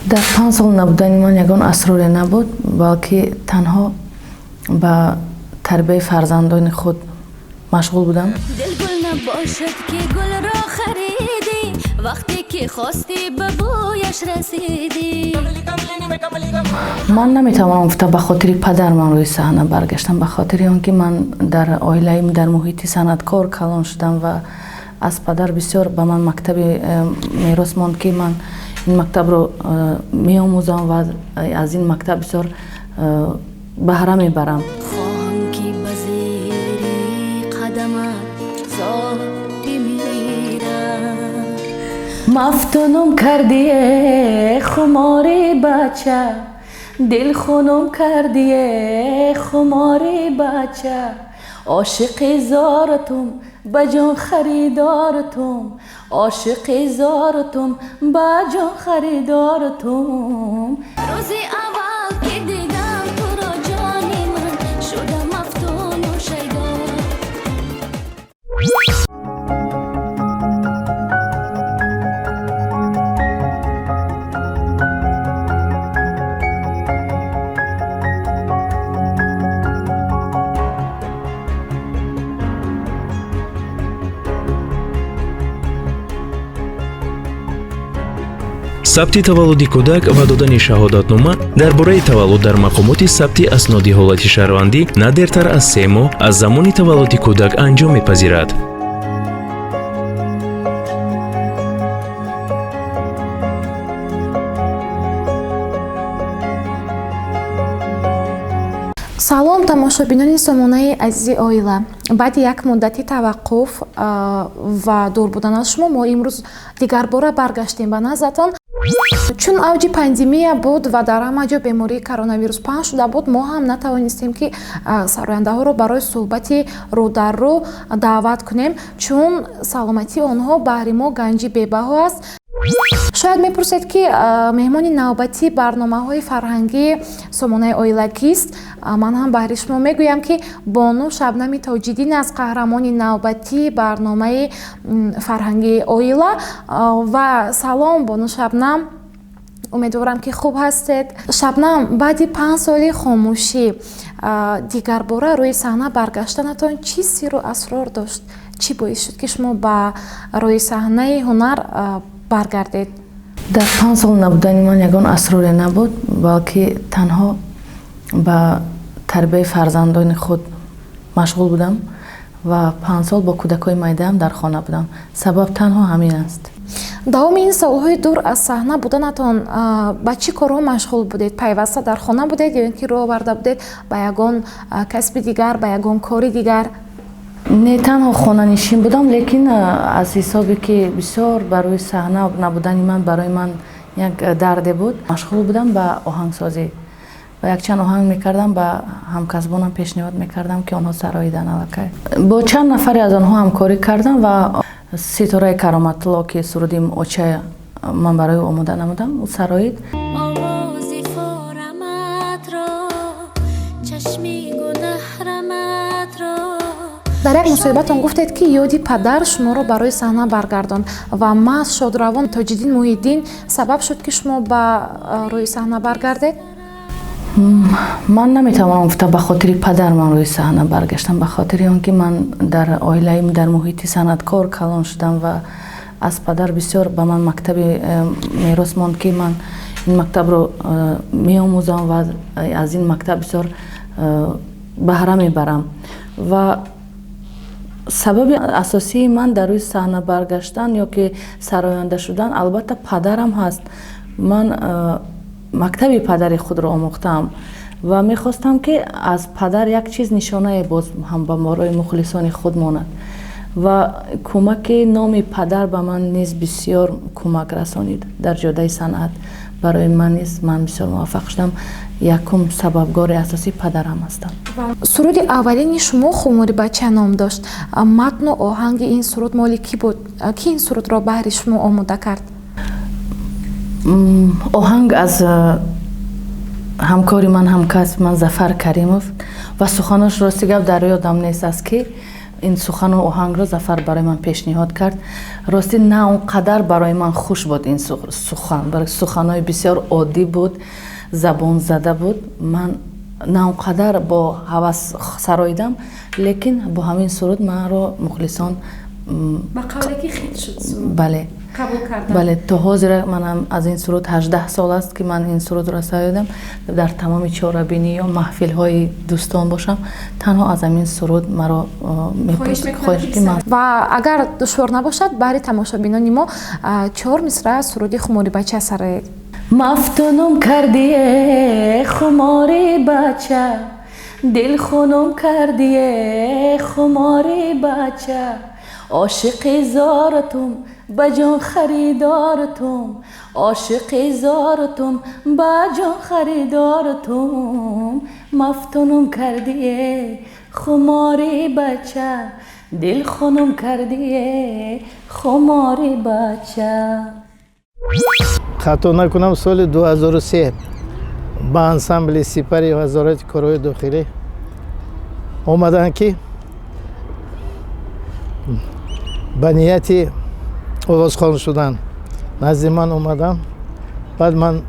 Дар 5 сол набудани ман ягон асроре набуд, балки танҳо ба тарбияи фарзандони худ машғул будам. Дил гул набошад, ки гулро харидӣ, вақте ки хостӣ, ба бӯяш расидӣ. Ман наметавонам гуфта, ба хотири падар ман рӯи саҳна баргаштам, ба хотири он ки ман дар оилаи, дар муҳити санъаткор калон шудам ва аз падар бисёр ба ман мактаби мерос монд, ки ман ин мактабро меомӯзам ва аз ин мактаб бисёр баҳра мебарам. Хоҳам, ки ба зери қадамат зор бимирам. Мафтунум кардие, хумори бача, дилхунум кардие, хумори бача, ошиқи зоратум, ба ҷон харидорутум, ошиқи зоратум, ба ҷон харидорутум. Рӯзи аввал ки дидам туро, ҷони ман, шудам мафтуну шайдо. Сабти таваллуди кӯдак ва додани шаҳодатнома дар бораи таваллуд дар мақомоти сабти асноди ҳолати шаҳрвандӣ на дертар аз 3 моҳ аз замони таваллуди кӯдак анҷом мепазирад. Салом, тамошобинони сомонаи азизи оила. Баъди як муддати таваққуф ва дур будан аз шумо, мо имрӯз дигарбора баргаштем ба наздатон. Чун авҷи пандемия буд ва дар ҳама ҷо бемории коронавирус паҳн шуда буд, мо ҳам натавонистем, ки сарояндаҳоро барои суҳбати рӯ дар рӯ даъват кунем, чун саломатии онҳо баҳри мо ганҷи бебаҳо аст. Шояд мепурсед, ки меҳмони навбатии барномаҳои фарҳангии сомонаи оила кист. Ман ҳам баҳри шумо мегӯям, ки бону Шабнами Тоҷиддин аст, қаҳрамони навбатии барномаи фарҳангии оила. Ва салом, бону Шабнам, умедворам, ки хуб ҳастед. Шабнам, баъди 5 соли хомӯшӣ дигарбора рӯи саҳна баргаштанатон чӣ сирру асрор дошт? Чӣ боис шуд, ки шумо ба рӯи саҳнаи ҳунар баргардед? Дар 5 сол набудани ман ягон асроре набуд, балки танҳо ба тарбияи фарзандони худ машғул будам ва 5 сол бо кӯдакҳои майдаам дар хона будам. Сабаб танҳо ҳамин аст. Давоми ин солҳои дур аз саҳна буданатон ба чӣ корҳо машғул будед? Пайваста дар хона будед ё ин ки рӯ оварда будед ба ягон касби дигар, ба ягон кори дигар? Не, танҳо хонанишин будам, лекин аз ҳисобе ки бисёр барои саҳна набудани ман барои ман як дарде буд, машғул будам ба оҳангсозӣ ва якчанд оҳанг мекардам, ба ҳамкасбонам пешниҳод мекардам, ки онҳо сароидан. Аллакай бо чанд нафаре аз онҳо ҳамкорӣ кардам ва Ситораи Кароматулло, ки суруди оча ман барои ӯ омода намудам, ӯ сароид. Овози фораматро, чашми гунаҳраматро. Дар як мусоҳибатон гуфтед, ки ёди падар шуморо барои саҳна баргардонд ва маҳз шодравон Тоҷиддин Муҳиддин сабаб шуд, ки шумо ба рӯи саҳна баргардед. Ман наметавонам гуфта, ба хотири падар ман рӯи саҳна баргаштам, ба хотири он ки ман дар оилаи, дар муҳити санъаткор калон шудам ва аз падар бисёр ба ман мактаби мерос монд, ки ман ин мактабро меомӯзам ва аз ин мактаб бисёр баҳра мебарам. Ва сабаби асосии ман дар рӯи саҳна баргаштан ё ки сароянда шудан албатта падарам ҳаст. Ман мактаби падари худро омӯхтаам ва мехостам, ки аз падар як чиз, нишонае боз ҳам ба барои мухлисони худ монад ва кӯмаки номи падар ба ман низ бисёр кӯмак расонид дар ҷодаи санъат. Барои ман низ ман бисёр муваффақ шудам. Якум сабабгори асосӣ падарам ҳастам. Суруди аввалини шумо «Хумори бача» ном дошт. Матну оҳанги ин суруд моли кӣ буд? Кӣ ин сурудро баҳри шумо омода кард? Оҳанг аз ҳамкори ман, ҳамкасби ман Зафар Каримов ва суханош, рости гап, дар ёдам нест, аст ки. Ин сухану оҳангро Зафар барои ман пешниҳод кард. Ростӣ, на он қадар барои ман хуш буд ин сухан, суханҳои бисёр оддӣ буд, забонзада буд. Ман на он қадар бо ҳавас сароидам, лекин бо ҳамин суруд маро мухлисон Ба қавле ки хит шуд. Бале. Қабул карданд. Бале, то ҳозира манам аз ин суруд, 18 сол аст, ки ман ин сурудро сароидам, дар тамоми чорабинӣ ё маҳфилҳои дӯстон бошам, танҳо аз ҳамин суруд маро хоҳиш. Ва агар душвор набошад, баҳри тамошобинони мо чор мисра суруди «Хумори бача» сароед. Мафтунум кардие, хумори бача, дилхунум кардие, хумори бача, ошиқи зоратум, ба ҷон харидорутум, ошиқи зоратум, ба ҷон харидорутум, мафтунум кардие, хумори бача, дилхунум кардие, хумори бача. Хато накунам, соли 2003 ба ансамбли Сипари Вазорати корҳои дохилӣ омаданд, ки ба нияти овозхон шудан назди ман омадам. Баъд ман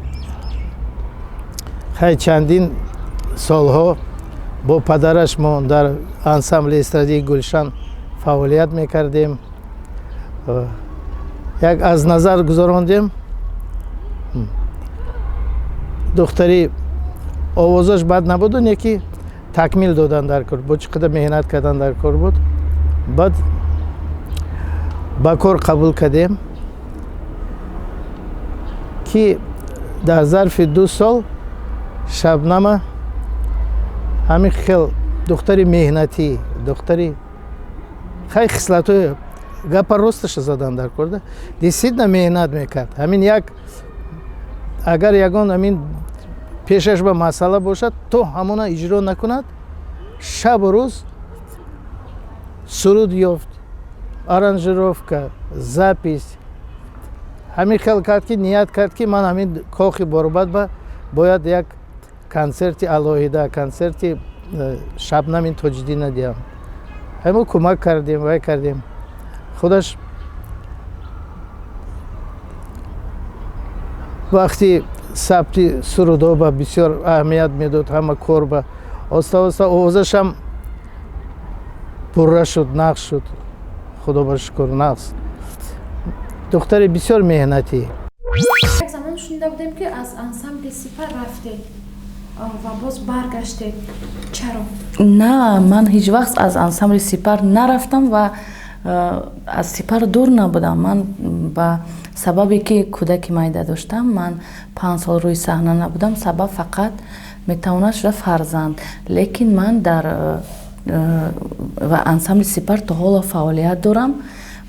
хай чандин солҳо бо падараш мо дар ансамбли эстрадии Гулшан фаъолият мекардем. Як аз назар гузарондем, духтари овозаш бад набуду, не ки такмил додан дар кор бо чӣ қадар меҳнат кардан дар кор буд. Баъд ба кор қабул кардем, ки дар зарфи 2 сол Шабнама ҳамин хел духтари меҳнатӣ, духтари хай хислатҳои гапа росташа задан дар кор, действительно меҳнат мекард. Ҳамин як агар ягон ҳамин пешаш ба масъала бошад, то ҳамона иҷро накунад, шабу рӯз суруд ёфт, аранжировка, запись, ҳамин хел кард, ки ният кард, ки ман ҳамин кохи Борбад ба бояд як консерти алоҳида, консерти Шабнами Тоҷиддина диҳам. Ҳамо кӯмак кардем, вай кардем. Худаш вақти сабти сурудҳо ба бисёр аҳамият медод, ҳама кор ба оста оста овозашам пурра шуд, нақш шуд, худо ба шукр, нақс. Духтари бисёр меҳнатӣ. Як замон шунида будем, ки аз ансамбли Сипар рафтед ва боз баргаштед. Чаро? На, ман ҳеҷ вақт аз ансамбли Сипар нарафтам ва аз Сипар дур набудам. Ман ба сабабе ки кӯдаки майда доштам, ман 5 сол рӯи саҳна набудам. Сабаб фақат метавонад шуда фарзанд, лекин ман дар ва ансамбли Сипар то ҳоло фаъолият дорам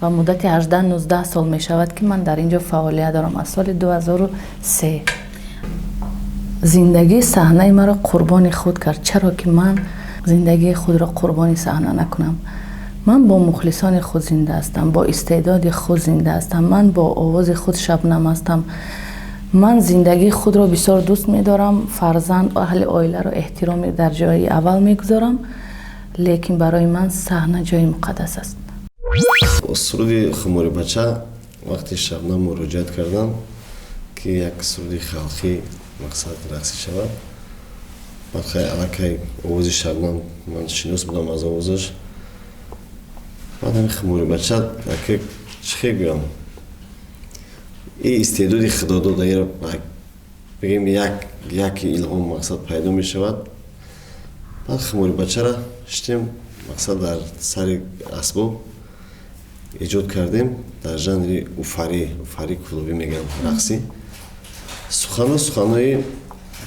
ва муддати 18-19 сол мешавад, ки ман дар ин ҷо фаъолият дорам, аз соли 2003. Зиндагии саҳнаи маро қурбони худ кард. Чаро ки ман зиндагии худро қурбони саҳна накунам? Ман бо мухлисони худ зинда ҳастам, бо истеъдоди худ зинда ҳастам, ман бо овози худ Шабнам ҳастам. Ман зиндагии худро бисёр дӯст медорам, фарзанд, аҳли оиларо эҳтироми дар ҷои аввал мегузорам, лекин барои ман саҳна ҷои муқаддас аст. Суруди «Хумори бача» вақти Шабнам муроҷиат кардам, ки як суруди халқӣ, мақсад рақсӣ шавад. Баъд хай аллакай овози Шабнам ман шинос будам аз овозаш. Баъд ҳами «Хумори бача» ака, чӣ хел гӯям, и истеъдоди худодод, агар бигем, як яки илҳом, мақсад, пайдо мешавад. Баъд «Хумори бачара» шитем, мақсад, дар сари асбоб эҷод кардем дар жанри уфарӣ, уфарӣ клубӣ мегӯям, рақсӣ. Сухано суханои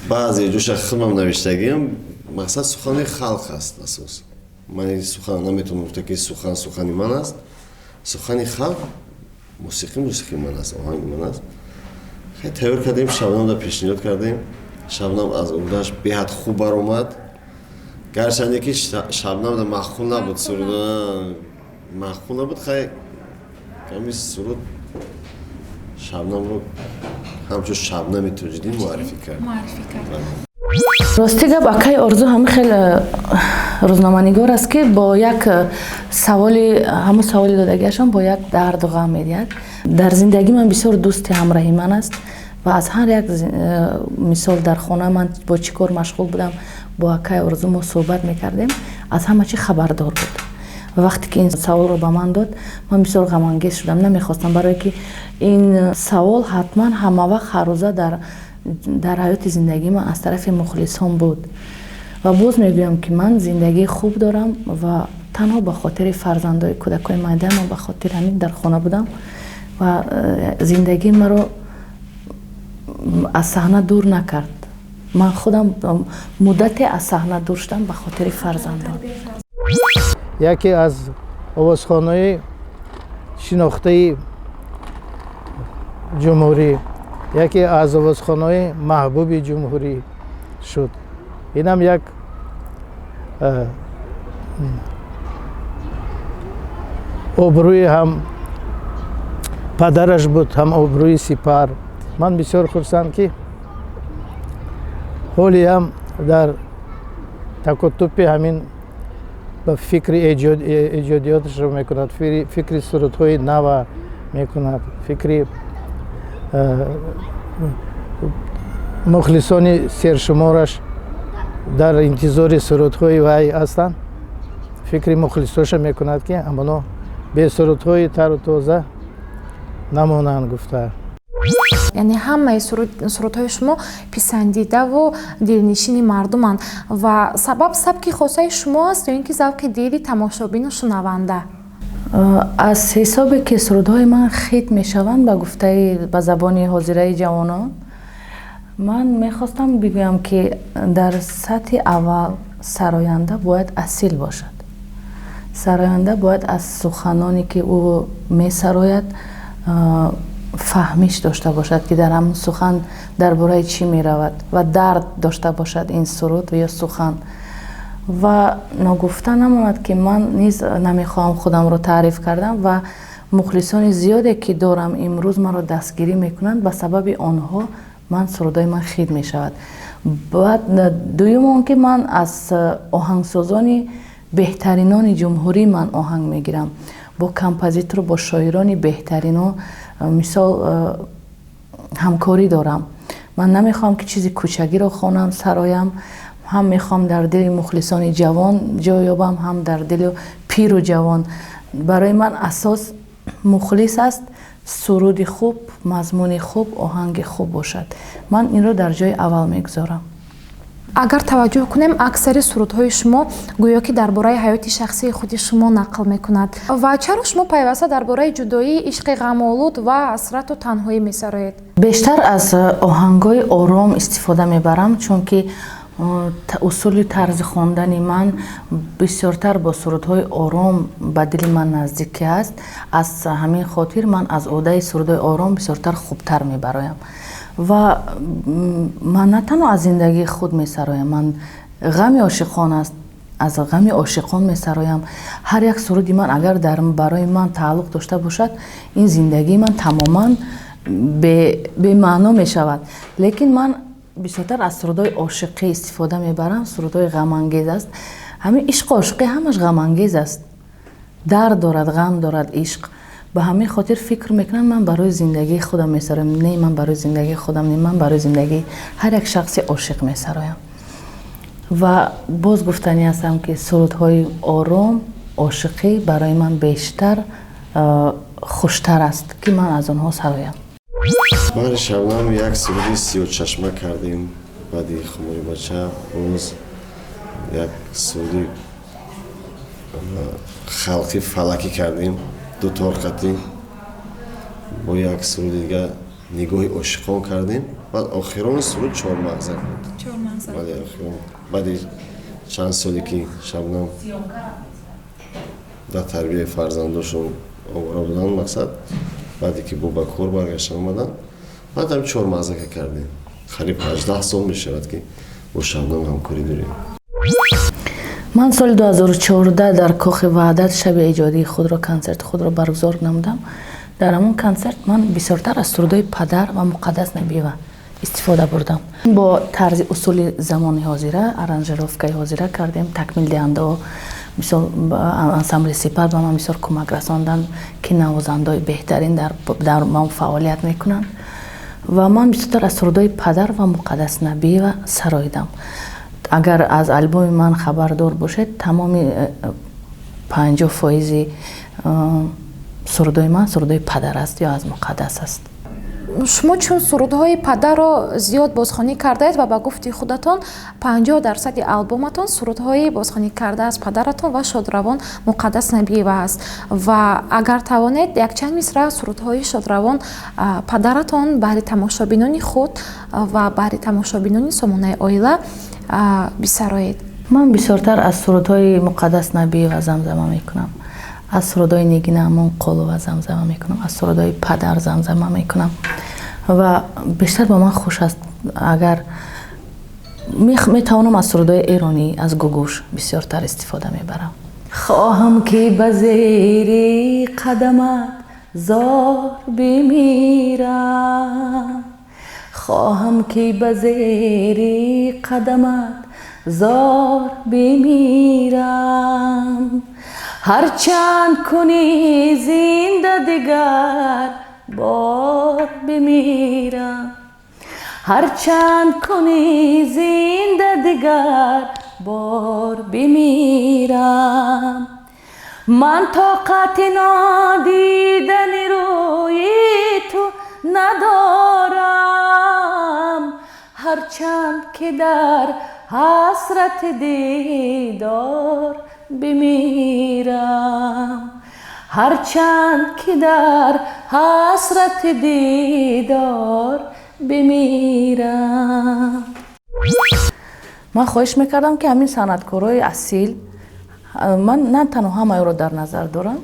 баъзе ҷоша худмам навиштагиам, мақсад, суханои халқ аст. Асос ман ин сухан наметавонам гуфта, ки сухан сухани ман аст, сухани халқ, мусиқӣ мусиқи ман аст, оҳанги ман аст. Хеле тайёр кардем, Шабнамда пешниҳод кардем. Шабнам аз уҳдаш беҳад хуб баромад, гарчанде ки Шабнамда маъқул набуд суруд, маъқул набуд. Хай, ҳамин суруд Шабнамро ҳамчун Шабнами Тоҷиддин муаррифӣ кард. Муаррифӣ кард. Рости гап, акаи Орзу, ҳамин хел. Рӯзноманигор аст, ки бо як саволи, ҳамун саволи додагиашон бо як дарду ғам медиҳад. Дар зиндагӣ ман бисёр дӯсти ҳамраҳи ман аст ва аз ҳар як мисол, дар хона ман бо чӣ кор машғул будам, бо акай Орзу мо суҳбат мекардем, аз ҳама чӣ хабардор буд. Ва вақте ки ин саволро ба ман дод, ман бисёр ғамангез шудам. Намехостам, барое ки ин савол ҳатман ҳамавақт, ҳаррӯза дар ҳаёти зиндагии ман аз тарафи мухлисон буд. Ва боз мегӯям, ки ман зиндагии хуб дорам ва танҳо ба хотири фарзандои кӯдакҳои майда ман ба хотири ҳамин дар хона будам ва зиндагии маро аз саҳна дур накард. Ман худам муддате аз саҳна дур шудам ба хотири фарзандон. Яке аз овозхонаи шинохтаи ҷумҳурӣ, яке аз овозхонаҳои маҳбуби ҷумҳурӣ шуд. Инам як обрӯи ҳам падараш буд, ҳам обрӯи Сипар. Ман бисёр хурсанд, ки ҳоле ҳам дар такотупи ҳамин ба фикри эҷодиёташро мекунад, фикри сурудҳои нава мекунад, фикри мухлисони сершумораш дар интизори сурудҳои вай ҳастанд, фикри мухлисоша мекунад, ки ҳамоно бе сурудҳои тару тоза намонанд гуфта. Яъне ҳамаи сурудҳои шумо писандидаву дилнишини мардуманд. Ва сабаб сабки хосаи шумо аст ё ин ки завқи дили тамошобину шунаванда? Аз ҳисобе ки сурудҳои ман хит мешаванд, ба гуфтаи ба забони ҳозираи ҷавонон, ман мехостам бигӯям, ки дар сатҳи аввал сароянда бояд асил бошад. Сароянда бояд аз суханоне, ки ӯ месарояд, фаҳмиш дошта бошад, ки дар ҳамун сухан дар бораи чӣ меравад ва дард дошта бошад ин суруд ё сухан. Ва ногуфта намонад, ки ман низ намехоҳам худамро таъриф кардам ва мухлисони зиёде, ки дорам, имрӯз маро дастгирӣ мекунанд, ба сабаби онҳо ман сурудҳои ман хит мешавад. Баъд дуюм он ки ман аз оҳангсозони беҳтаринони ҷумҳурӣ ман оҳанг мегирам, бо композитору бо шоирони беҳтарино мисол ҳамкорӣ дорам. Ман намехоҳам, ки чизи кӯчагиро хонам, сароям. Ҳам мехоҳам дар дили мухлисони ҷавон ҷой ёбам, ҳам дар дили пиру ҷавон. Барои ман асос мухлис аст, суруди хуб, мазмуни хуб, оҳанги хуб бошад. Ман инро дар ҷои аввал мегузорам. Агар таваҷҷӯҳ кунем, аксари сурудҳои шумо гӯё ки дар бораи ҳаёти шахсии худи шумо нақл мекунад. Ва чаро шумо пайваста дар бораи ҷудоӣ, ишқи ғамолуд ва ҳасрату танҳоӣ месароед? Бештар аз оҳангҳои ором истифода мебарам, чунки усули тарзи хондани ман бисёртар бо сурудҳои ором ба дили ман наздикӣ аст. Аз ҳамин хотир ман аз уҳдаи сурудҳои ором бисёртар хубтар мебароям. Ва ман на танҳо аз зиндагии худ месароям, ман ғами ошиқон аст, аз ғами ошиқон месароям. Ҳар як суруди ман агар барои ман тааллуқ дошта бошад, ин зиндагии ман тамоман бемаъно мешавад. Лекин ман бисёртар аз сурудҳои ошиқӣ истифода мебарам, сурудҳои ғамангез аст. Ҳамин ишқу ошиқӣ ҳамаш ғамангез аст, дард дорад, ғам дорад ишқ. Ба ҳамин хотир фикр мекунам, ман барои зиндагии худам месароям. Не, ман барои зиндагии худам не, ман барои зиндагии ҳар як шахси ошиқ месароям. Ва боз гуфтанӣ ҳастам, ки сурудҳои ором ошиқӣ барои ман бештар хуштар аст, ки ман аз онҳо сароям. Баъди Шабнам як суруди «Сиёҳчашма» кардем, баъди «Хумори бача» боз як суруди халқи фалакӣ кардем, ду торқатӣ, бо як суруди дига «Нигоҳи ошиқон» кардем. Баъд охирон суруд «Чормағзак» буд. Бале, охирон, баъди чанд соле, ки Шабнам дар тарбияи фарзандошон овора буданд, мақсад, баъде ки бо ба кор баргаштан омаданд, баъд ҳам «Чормағзака» кардем. Қариб 18 сол мешавад, ки бо Шабнам ҳамкорӣ дорем. Ман соли 2014 дар Кохи Ваҳдат шаби эҷодии худро, консерти худро баргузор намудам. Дар ҳамон консерт ман бисёртар аз сурудҳои падар ва Муқаддас Набиева Истифода бурдам, бо тарзи усули замони ҳозира, аранжировкаи ҳозира кардем. Такмилдиҳандао, мисол, ансамбли «Сипар» ба ман бисёр кӯмак расонданд, ки навозандаои беҳтарин дар ман фаъолият мекунанд. Ва ман бисёртар аз сурудҳои падар ва Муқаддас Набиева сароидам. Агар аз албоми ман хабардор бошед, тамоми 50 фоизи сурудҳои ман сурудҳои падар аст ё аз Муқаддас аст. Шумо чун сурудҳои падарро зиёд бозхонӣ кардаед ва ба гуфти худатон 50 дарсади албоматон сурудҳои бозхонӣ карда аз падаратон ва шодравон Муқаддас Набиева аст, ва агар тавонед, якчанд мисра сурудҳои шодравон падаратон баҳри тамошобинони худ ва баҳри тамошобинони сомонаи «Оила» бисароед. Ман бисёртар аз сурудҳои Муқаддас Набиева замзама мекунам, аз сурудҳои Нигина Амонқулова замзама мекунам, аз сурудҳои падар замзама мекунам ва бештар ба ман хуш аст. Агар метавонам, аз сурудҳои эронӣ, аз Гугуш бисёртар истифода мебарам. Хоҳам, ки ба зери қадамат зор бимирам, хоҳам, ки ба зери қадамат зор бимирам, ҳарчанд кунӣ зинда, дигар бор бимирам, ҳарчанд кунӣ зинда, дигар бор бимирам. Ман тоқати нодидани рӯи ту надорам, ҳарчанд ки дар ҳасрати дидор бимирам, ҳарчанд ки дар ҳасрати дидор бимирам. Ман хоҳиш мекардам, ки ҳамин санъаткорҳои асил, ман на танҳо ҳамаёро дар назар дорам,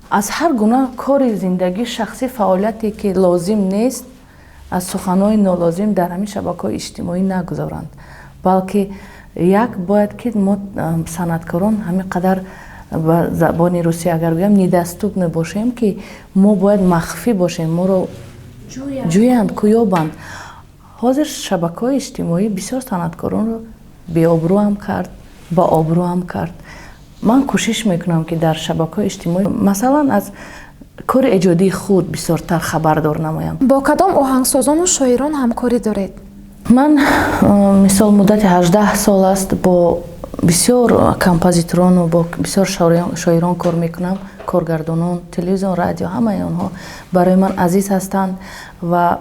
аз ҳар гуна кори зиндагии шахсӣ, фаъолияте ки лозим нест, аз суханҳои нолозим дар ҳамин шабакаҳои иҷтимоӣ нагузоранд, балки як бояд ки мо, санъаткорон, ҳамин қадар, ба забони русӣ агар гӯям, недоступны бошем, ки мо бояд махфӣ бошем, моро ҷӯянд, кӯёбанд. Ҳозир шабакаҳои иҷтимоӣ бисёр санъаткоронро беобрӯам кард, баобрӯам кард. Ман кӯшиш мекунам, ки дар шабакаҳои иҷтимоӣ, масалан, аз кори эҷодии худ бисёртар хабардор намоям. Бо кадом оҳангсозону шоирон ҳамкорӣ доред? Ман, мисол, муддати 18 сол аст бо бисёр композиторону бо бисёр шоирон кор мекунам, коргардонон, телевизион, радио, ҳамаи онҳо барои ман азиз ҳастанд. Ва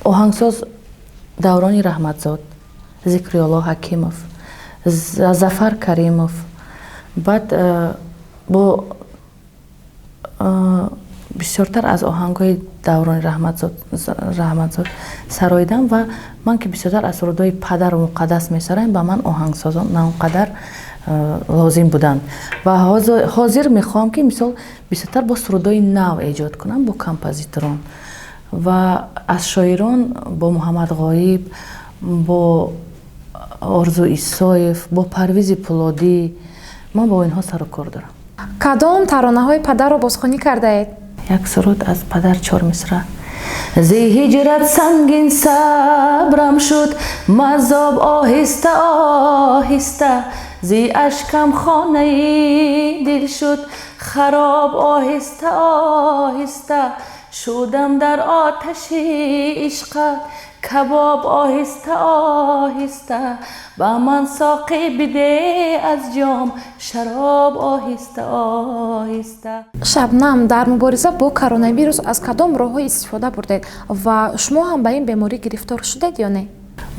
оҳангсоз Даврони Раҳматзод, Зикриёлло Ҳакимов, Зафар Каримов, баъд бо бисёртар аз оҳангҳои Даврони Раҳматзод сароидам. Ва ман ки бисёртар аз сурудҳои падару Муқаддас месароям, ба ман оҳангсозон на он қадар лозим буданд. Ва ҳозир мехоҳам, ки, мисол, бисёртар бо сурудҳои нав эҷод кунам бо композиторон. Ва аз шоирон бо Муҳаммад Ғоиб, бо Орзу Исоев, бо Парвизи Пулодӣ, ман бо инҳо сару кор дорам. Кадом таронаҳои падарро бозхонӣ кардаед? Як суруд аз падар, чор мисра. Зи ҳиҷрат сангин сабрам шуд мазоб, оҳиста оҳиста зи ашкам хонаи дил шуд хароб, оҳиста оҳиста шудам дар оташи ишқат кабоб, оҳиста оҳиста ба ман соқӣ биде аз ҷом шароб, оҳиста оҳиста. Шабнам, дар мубориза бо коронавирус аз кадом роҳҳо истифода бурдед ва шумо ҳам ба ин беморӣ гирифтор шудед ё не?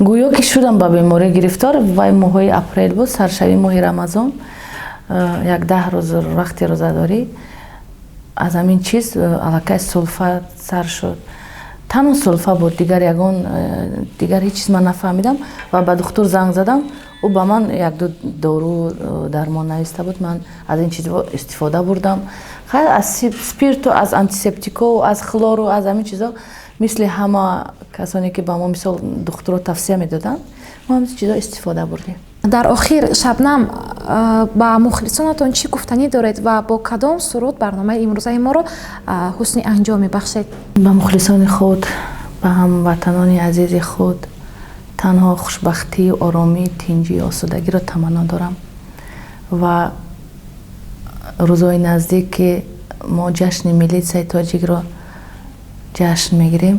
Гӯё ки шудам ба беморӣ гирифтор. Вай моҳҳои апрел буд, саршавии моҳи Рамазон, як 10 рӯз вақти рӯзадорӣ, аз ҳамин чиз аллакай сулфа сар шуд. Танҳо сулфа буд, дигар ягон дигар ҳеҷ чиз ман нафаҳмидам ва ба духтур занг задам. Ӯ ба ман якду дору дармон нависта буд, ман аз ин чизҳо истифода бурдам. Хайр, аз спирту, аз антисептико, аз хлору, аз ҳамин чизҳо, мисли ҳама касоне ки ба мо, мисол, духтурро тавсия медоданд, мо ҳамин чизҳо истифода бурдем. Дар охир, Шабнам, ба мухлисонатон чӣ гуфтанӣ доред ва бо кадом суруд барномаи имрӯзаи моро ҳусни анҷом мебахшед? Ба мухлисони худ, Ба ҳамватанони азизи худ танҳо хушбахтӣ, оромӣ, тинҷӣ, осудагиро таманно дорам ва рӯзҳои наздик, ки мо ҷашни милитсияи тоҷикро ҷашн мегирем,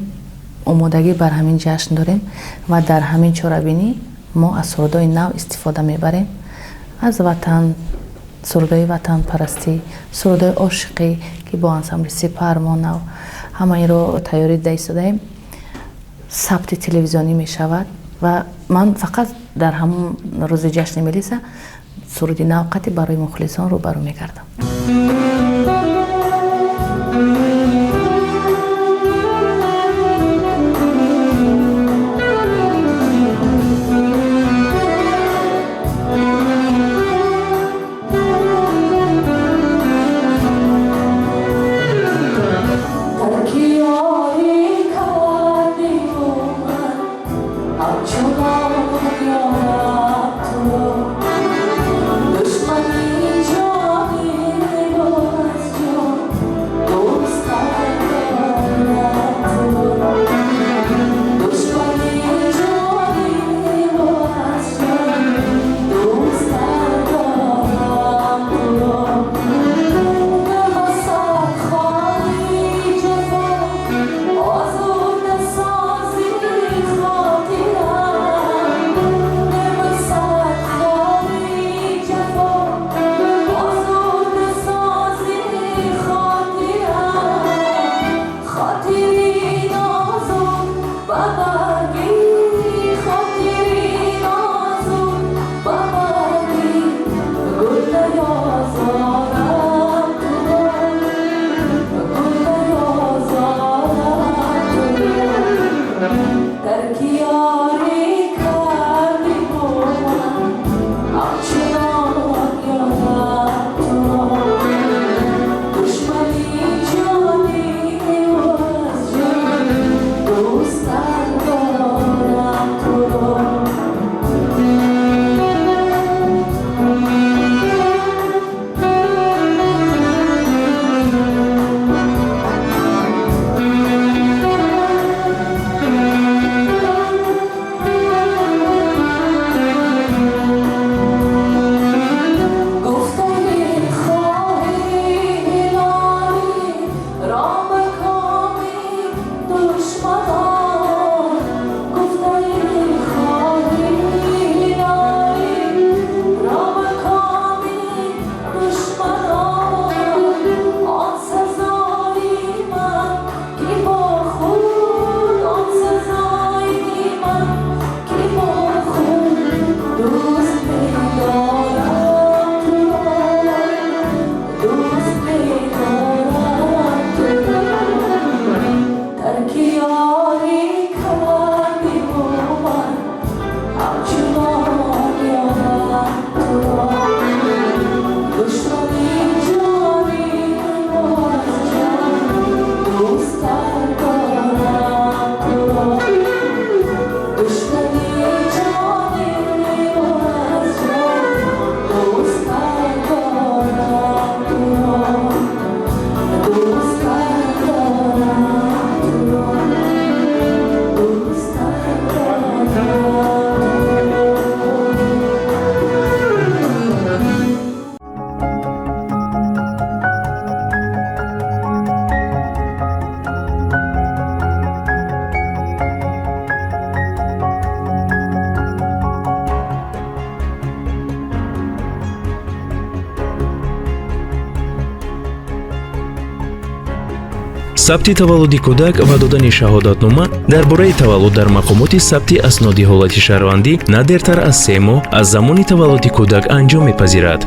омодагӣ бар ҳамин ҷашн дорем ва дар ҳамин чорабинӣ мо аз сурудҳои нав истифода мебарем, аз ватан, сурудҳои ватанпарастӣ, сурудҳои ошиқӣ, ки бо ансамбли Сипар мо нав ҳама инро тайёрӣ дида истодаем. Сабти телевизионӣ мешавад ва ман фақат дар ҳамон рӯзи ҷашни милиса суруди навқати барои мухлисон рӯбарӯ мегардам. Сабти таваллуди кӯдак ва додани шаҳодатнома дар бораи таваллуд дар мақомоти сабти асноди ҳолати шаҳрвандӣ на дертар аз 3 моҳ аз замони таваллуди кӯдак анҷом мепазирад.